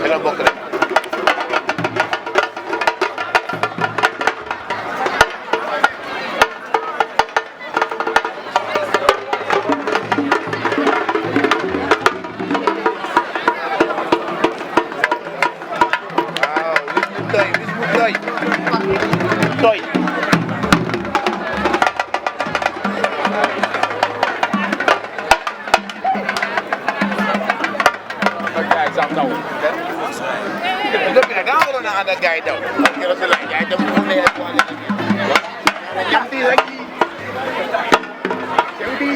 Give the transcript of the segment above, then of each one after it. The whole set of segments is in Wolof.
Sila bokk rek. Toy. Itu pindah orang nak ada guide tau. Kira selai guide tu boleh ada lagi. Janti lagi. Janti.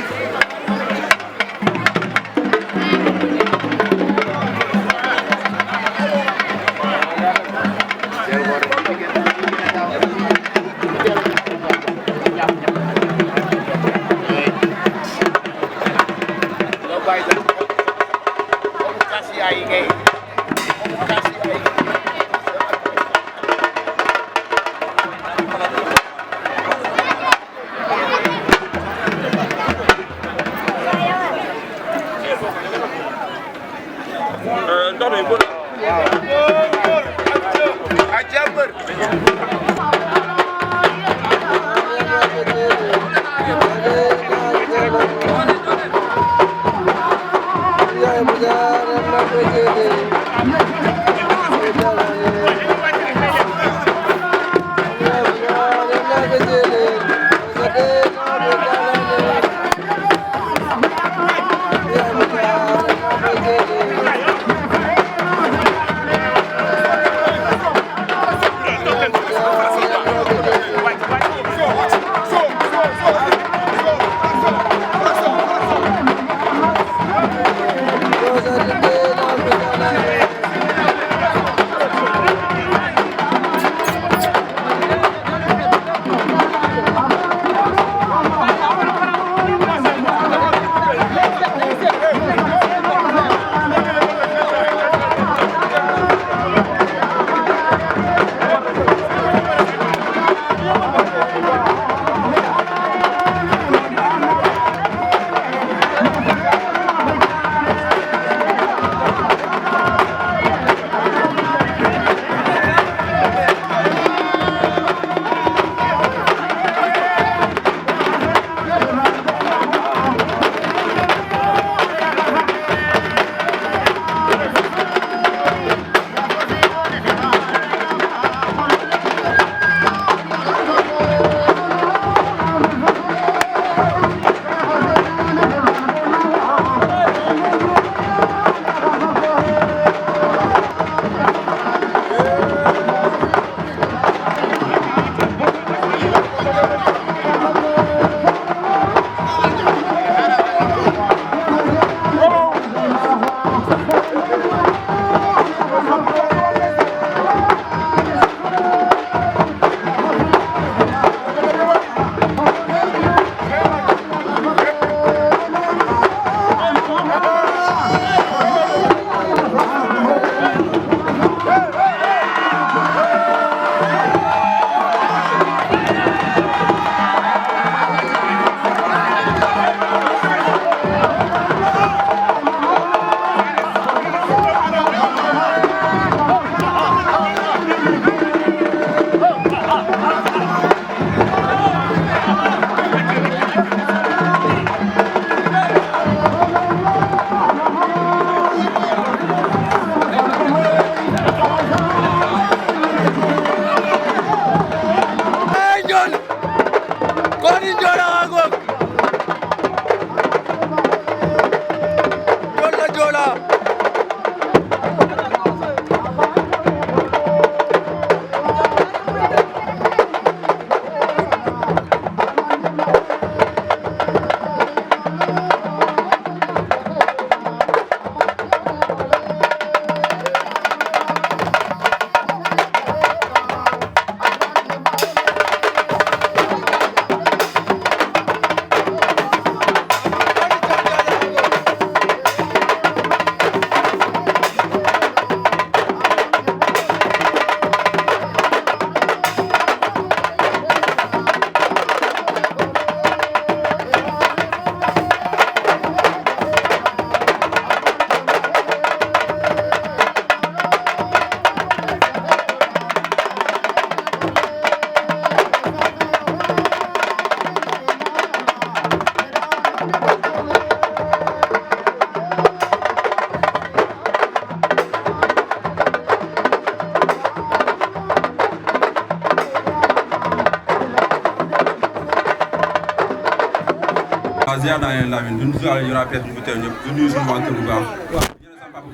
waaw ziar naa leen Lamine duñ ziar yu rapide ñu fi teew ñëpp du nuyu suñu waa kër bu baax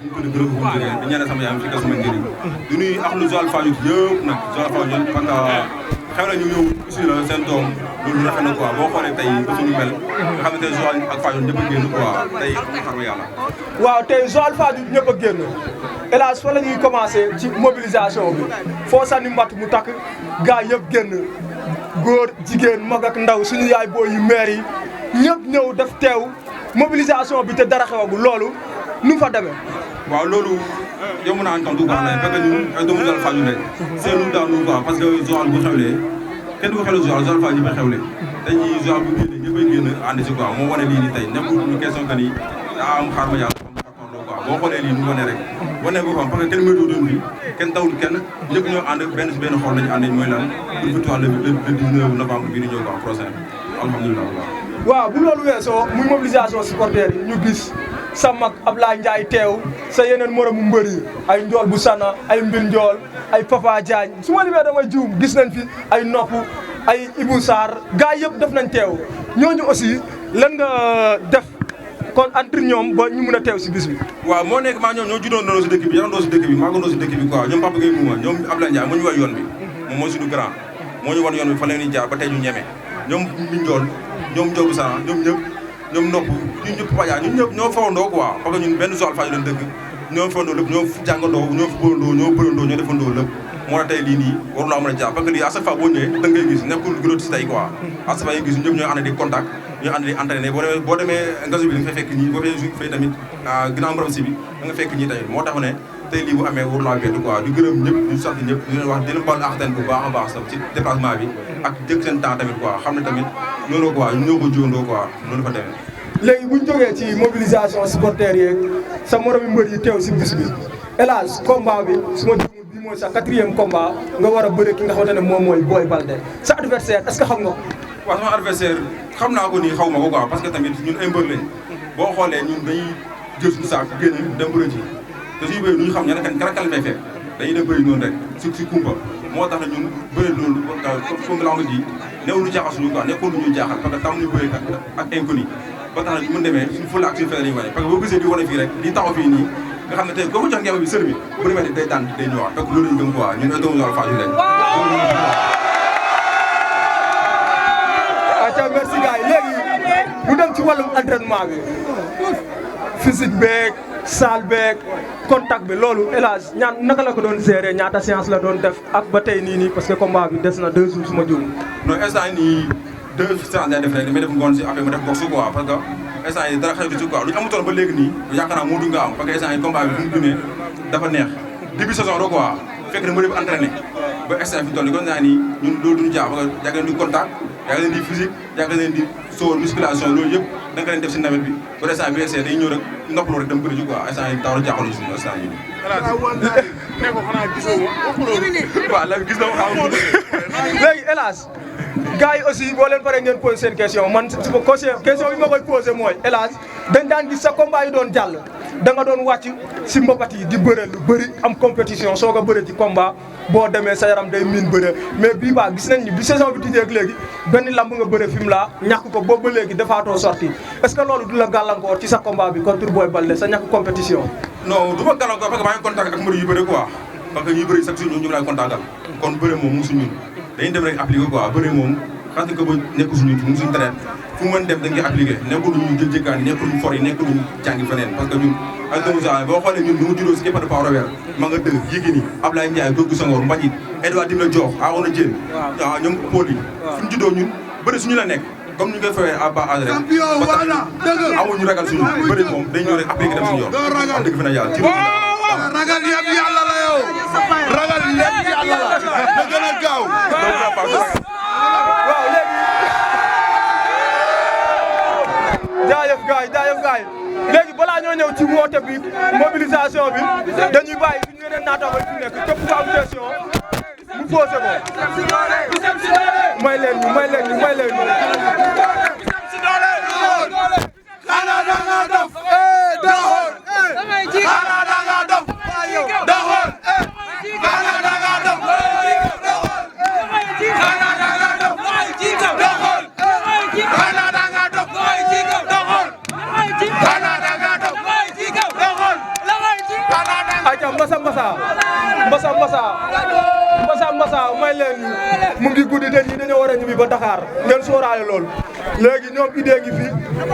ñu ko gërëm bu jógee di ñaanal sama yaay fi ka sama njëriñ du nuyu ak lu Joal Fadiouth yëpp nag Joal Fadiouth parce que xew na ñu ñëw aussi la seen doom loolu rafet na quoi boo xoolee tey ba suñu mel nga xamante ne Joal ak Fadiouth ñëpp a génn quoi tey xar ma yàlla waaw tey Joal Fadiouth ñëpp a génn hélas fa la ñuy commencé ci mobilisation bi foo sànni mbatt mu takk gars yëpp génn góor jigéen mag ak ndaw suñu yaay booy yu maire yi ñëpp ñëw def teew mobilisation bi te dara xewagul loolu nu mu fa demee. waaw loolu yow mën naa am tontu baax na parce que ñun ay doomu Joal Fadiouth rek c'est nous dans nous quoi parce que Joal bu xewlee kenn du ko xewle Joal Fadiouth ñëpp a xewle dañuy Joal bu génne ñëpp a génn ànd si quoi moo wane lii nii tey nekkul ñu question que ni daa am xaar ma yàlla boo xoolee lii ñu wane rek wane boppam parce que kenn mënatu doon bi kenn tawul kenn ñëpp ñoo ànd benn si benn xol lañu ànd mooy lan pour victoire le 19 novembre bii di ñëw quoi prochain alhamdulilah. waaw bu loolu weesoo muy mobilisation supporters yi ñu gis sa mag Ablaye Ndiaye teew sa yeneen moromu mbër yi ay Njool bu Sana ay Mbir Njool ay Papa Diagne su ma limee damay juum gis nañ fi ay nopp ay Ibou Sarr gars yëpp def nañ teew ñooñu aussi lan nga def kon entre ñoom ba ñu mën a teew si bis bi. waaw moo nekk maa ñoom ñoo juddoo si dëkk bi yarandoo si dëkk bi maagandoo si dëkk bi quoi ñoom Papa Gueye Mouma ñoom Ablaye Ndiaye moo ñu war yoon bi moom mooy suñu grand moo ñu wan yoon bi fa leen di jaar ba tey ñu ñeme ñoom Mbir Njool ñoom Njool bu Sana ñoom ñëpp ñoom nopp ñun ñëpp Papa ñun ñëpp ñoo fawandoo quoi parce que ñun benn Joal Fadiouth leen dëkk ñoo fawandoo lépp ñoo jàngandoo ñoo fubandoo ñoo bërandoo ñoo defandoo lépp moo tax tey lii nii waru laa mën a jaar parce que lii à chaque fois boo ñëwee da ngay gis nekkul gënoon si tey quoi à chaque fois yi gis ñëpp ñooy ànd di contact ñooy ànd di entraîné boo demee ngasu bi da nga fay fekk ñii boo fay tamit ginnaaw mbaram si bi da nga fekk ñii tamit moo tax ne tey lii bu amee waru laa bett quoi di gërëm ñëpp di sant ñëpp di leen wax di leen baal axtan bu baax a baax sax ci déplacement bi ak jëkk seen temps tamit quoi xam ne tamit noonu quoi ñoo ko jiwandoo quoi noonu fa demee léegi bu ñu jógee ci mobilisation supporters yeeg sa moromi mbër yi teew si bis bi hélas combat bi su ma juumul bii mooy sa 4e combat nga war a bëre ki nga xamante ne moom mooy Boy Balde sa adversaire est-ce que xam nga ko. waaw sama adversaire xam naa ko nii xaw ma ko quoi parce que tamit ñun ay mbër lañ boo xoolee ñun dañuy jël suñu saak génn dem bëre ci te suñu bëri du ñu xam ñan kan fay fekk dañuy dem bëri noonu rek si kumpa moo tax ne ñun bëri loolu foog nga la nga ji néew lu jaaxal suñu quoi nekkoon lu ñuy jaaxal parce que tam ñu bëri ak inconnu ba tax na ñu mën demee suñu fulla ak suñu fere lañu wane parce que boo gisee di wane fii rek di taxaw fii nii nga xam ne tey koo ko jox ngeema bi sër bi bu demee day daan day ñëwaat donc loolu lañu gëm quoi ñun ay doomu Joal Fadiouth lañ. acca merci gars yi léegi ñu dem ci wàllum entraînement bi physique beeg salle beeg contact bi loolu hélas ñaan naka la ko doon gérer ñaata séance la doon def ak ba tey nii parce que combat bi des na 2 jours su ma juum. non instant nii 2 séances lay def rek damay def ngoon si après ma def boxe quoi parce que instant yi dara xew ci quoi lu ñu amutoon ba léegi nii yaakaar naa moo du nga am parce que instant yi combat bi fu mu dunee dafa neex début saison la quoi fekk na ma def entraîné ba instant fi mu toll nii kon naa nii ñun loolu duñu jaax parce que yàgg leen di contact yàgg leen di physique yàgg leen di sóor musculation loolu yëpp da nga leen def si nawet bi ba instant bi essayé dañuy ñëw rek noppalu rek dem bëri ji quoi instant yi daaw la jaaxalu suñu instant yi ne ko xanaa gisoo waaw la gis na ma xam léegi hélas gars yi aussi boo leen paree ngeen posé seen question man su ma question bi ma koy posé mooy hélas dañ daan gis sa combat yi doon jàll da nga doon wàcc si mbapat yi di bëre lu bëri am compétition soog a bëre ci combat boo demee sa yaram day miin bëre mais bii baa gis nañ ni bi saison bi tijjee ak léegi benn lamb nga bëre fi mu laa ñàkk ko boobu ba léegi defaatoo sorti est-ce que loolu du la gàllankoor ci sa combat bi contre Boy Balde sa ñàkk compétition. non du ma gàllankoor parce que maa ngi contact ak mbër yu bëri quoi parce que ñuy bëri chaque jour ñoom ñu ngi lay contactal kon bëre moom mu suñu dañuy dem rek appliqué quoi bëre moom xam nga ba nekkul suñu mu suñu traite fu mu mën dem dañ koy appliqué nekkul ñu jël jëkkaan nekkul ñu for yi nekkul ñu jàngi feneen parce que ñun ay doomu Joal boo xoolee ñun du ma juddoo si képpa de Pao Robert ma nga dëgg Yékini Ablaye Ndiaye Gorgui Senghor Mbagnick Edouard Dimla Diokh Arouna Diène waaw ñoom Paul yi fu ñu juddoo ñun bëri suñu la nekk comme ñu koy fawee à bas âge rek amuñu ragal suñu bëri moom dañ ñëw rek appliqué dem suñu yoon wax dëgg fi na yàlla ci ragal yëpp yàlla la yow ragal yëpp yàlla la da gën a gaaw waaw léegi jaajëf gaay léegi balaa ñoo ñëw ci woote bi mobilisation bi dañuy bàyyi suñu yeneen naataango yi fi nekk képp ku am question mu posé ko may leen ñu xanaa da nga dof doxoon xanaa da nga dof doxoon xanaa da nga dof doxoon xanaa da nga dof doxoon xanaa da nga dof mu ngi guddi te ñi dañoo war a ñibbi ba Dakar ngeen sóoraale loolu léegi ñoom idée ngi fi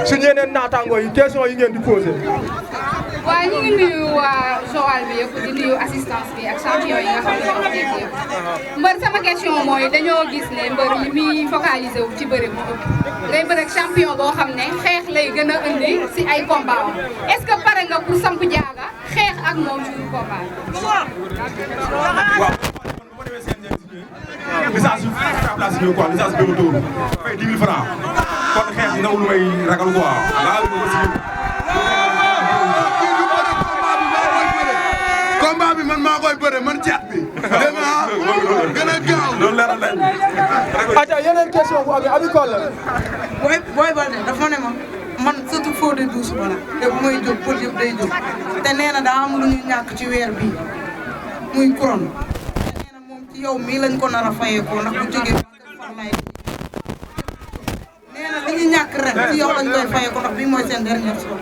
suñu yeneen naataangoo yi question yi ngeen di posé. waaw ñu ngi nuyu waa Joal bi yëpp di nuyu assistance bi ak champion yi nga xam ne ñoo fi nekk yëpp mbër sama question mooy dañoo gis ne mbër li muy focalisé wu ci bëre mu ëpp ngay bëre ak champion boo xam ne xeex lay gën a indi si ay combat est-ce que pare nga pour samp jaaga xeex ak moom jour combat. waaw licence yu place bi quoi licence bi ma tóor fay 10 000 francs kon xeex yi nawul may ragal quoi combat bi man maa koy bëre man caat bi. dégg nga gën a gaaw. loolu leeral lañ. aja yeneen question bu amee Abi Kolle. booy Balde dafa ne ma man surtout foo de douze ba la te bu may jóg pour yëpp day jóg te nee na daa am lu ñu ñàkk ci weer bii muy couronne te nee na moom ci yow mii lañ ko nar a fayeekoo ndax bu jógee farlaay nee na li ñu ñàkk ren ci yow lañ koy fayeekoo ndax bii mooy seen dernier soir.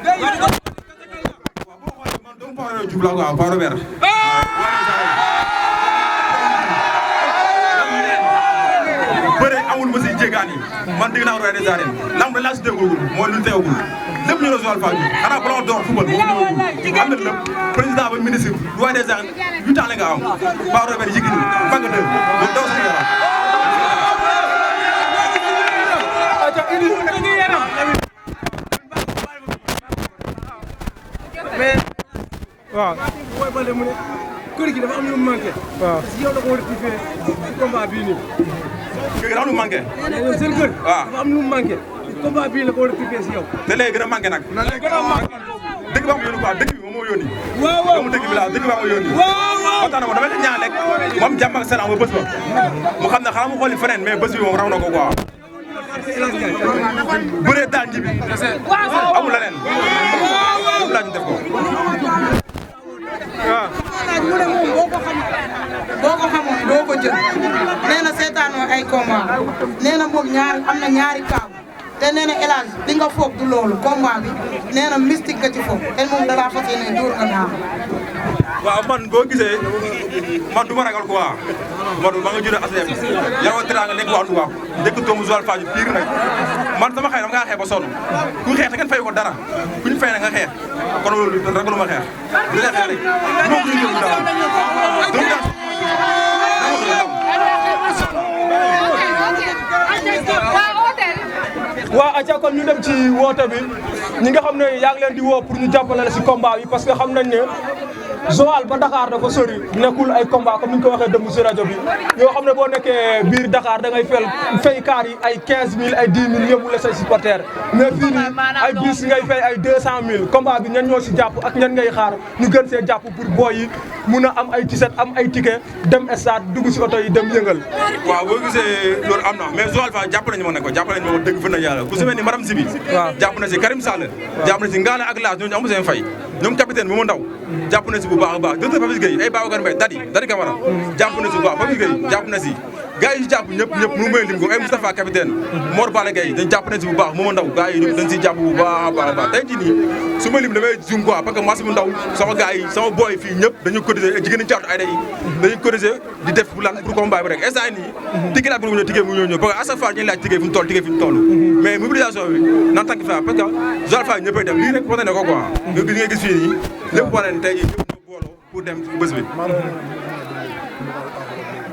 Paro jubla quoi Paro ber bëre amul ma si jégaan yi man dégg naa roi des arènes lamb da laa si déggul mooy lu teewagul lépp ñu ne Joal Fadiouth xanaa ballon d'or football moom ñëwagul am na lépp président ba ministre roi des arènes 8 ans la nga am Paro ber Yékini Banga 2 loolu daw si yaram waaw booy Balde mu ne kër gi dafa am lu mu manqué. waaw parce que yow da ko war a tifee ci combat bii nii. kër gi dafa am lu manqué ñoom seen kër. waaw dafa am lu mu manqué. combat bii la ko war a tifee si yow. te léegi gën a manqué nag dëkk ba ma yónni quoi dëkk bi moom moo yónni waaw waaw doomu dëkk bi laa dëkk ba ma yónni waaw ba tax na moom dama leen ñaan rek moom jàmm ak salaam ba bés ba mu xam ne xanaa mu xooli feneen mais bés bi moom raw na ko quoi bëree daal ji bi amul leneen moom laa ñu def ko waaw. mu ne moom boo ko xamoon doo ko jël nee na seetaanoo ay combat nee na moom am na ñaari kaaw te nee na El Hadj li nga foog du loolu combat bi nee na mystique nga ci foog te moom dalaa fas yéene dóor nga naaw. waaw man boo gisee man du ma ragal quoi man ma nga juddoo ASM yaroo teraanga nekk waa Touba dëkk doomu Joal Fadiouth pire nag man sama xëy dama ngaa xeex ba sonn ku xeex te ngeen fay ko dara ku ñu fay na nga xeex kon loolu ragaluma xeex du la xeex rek moo ko ñu jël dara waaw aca kon ñu dem ci woote bi ñi nga xam ne yaa ngi leen di woo pour ñu jàppale la si combat bi parce que xam nañ ne Joal ba Dakar dafa sori nekkul ay combat comme ni ñu ko waxee dëmb si rajo bi yoo xam ne boo nekkee biir Dakar da ngay fay kaar yi ay 15000 ay 10 000 yóbbu la say supporters mais fii nii ay bis ngay fay ay 200000 combat bi ñan ñoo si jàpp ak ñan ngay xaar ñu gën see jàpp pour booy yi mun a am ay tiset am ay ticket dem stade dugg si oto yi dem yëngal. waaw boo gisee loolu am na mais Joal fa jàpp nañu ma ne ko jàpp nañu ma dëgg fa na yàlla ku su mel ni Maram Sibi jàpp na si Karim Sall jàpp na si Ngala ak Laas ñooñu amu seen fay ñoom capitaine Momo Ndaw jàpp na si bu baax a baax docteur Papis Gueye ay Babacar Mbaye Dadi Camara jàpp na si bu baax Papis Gueye jàpp na si gars yi jàpp ñëpp nu may lim ko ay Moustapha capitaine Mor Bala Gueye dañ jàpp na si bu baax Momo Ndaw gars yi dañ si jàpp bu baax a baax tey jii nii su ma lim damay zoom quoi parce que Massi bu Ndaw sama gars yi sama boy fii ñëpp dañu cotiser jigéen ñi caatu Aida yi dañu cotiser di def pour lan pour combat bi rek instant nii ticket la pour ñëw ticket mu ñëw parce que à chaque fois ñu laaj ticket fu mu toll ticket fi mu toll mais mobilisation bi nan tànk fa parce que Joal Fadiouth ñëppay dem lii rek wane ne ko quoi nga gis fii nii lépp wane ne tey jii ñëpp ñoo booloo pour dem bés bi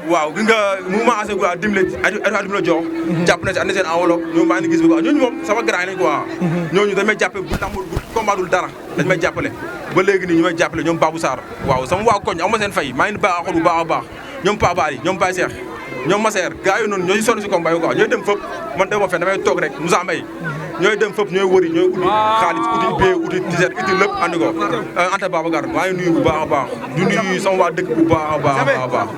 waaw gis nga mouvement ancien quoi dimbali la jox jàpp na si andi seen enveloppe ñoom maa ngi gis bu baax ñooñu moom sama grand lañ quoi ñooñu dañ may jàppe bu tàmbul bu combat dul dara dañ may jàppale ba léegi nii ñu may jàppale ñoom Babou Sarr waaw sama waa koñ ama seen fay maa ngi baax xol bu baax a baax ñoom Pa Bali ñoom Baye Cheikh ñoom Masser gars yi noonu ñooy sonn si combat yi quoi ñooy dem fëpp man dem ma fen damay toog rek Moussa Mbaye ñooy dem fëpp ñooy wëri ñooy uti xaalis uti bee uti tiset uti lépp andi ko Anta Babacar maa ngi nuyu bu baax a baax du nuyu sama waa dëkk bu baax a baax a baax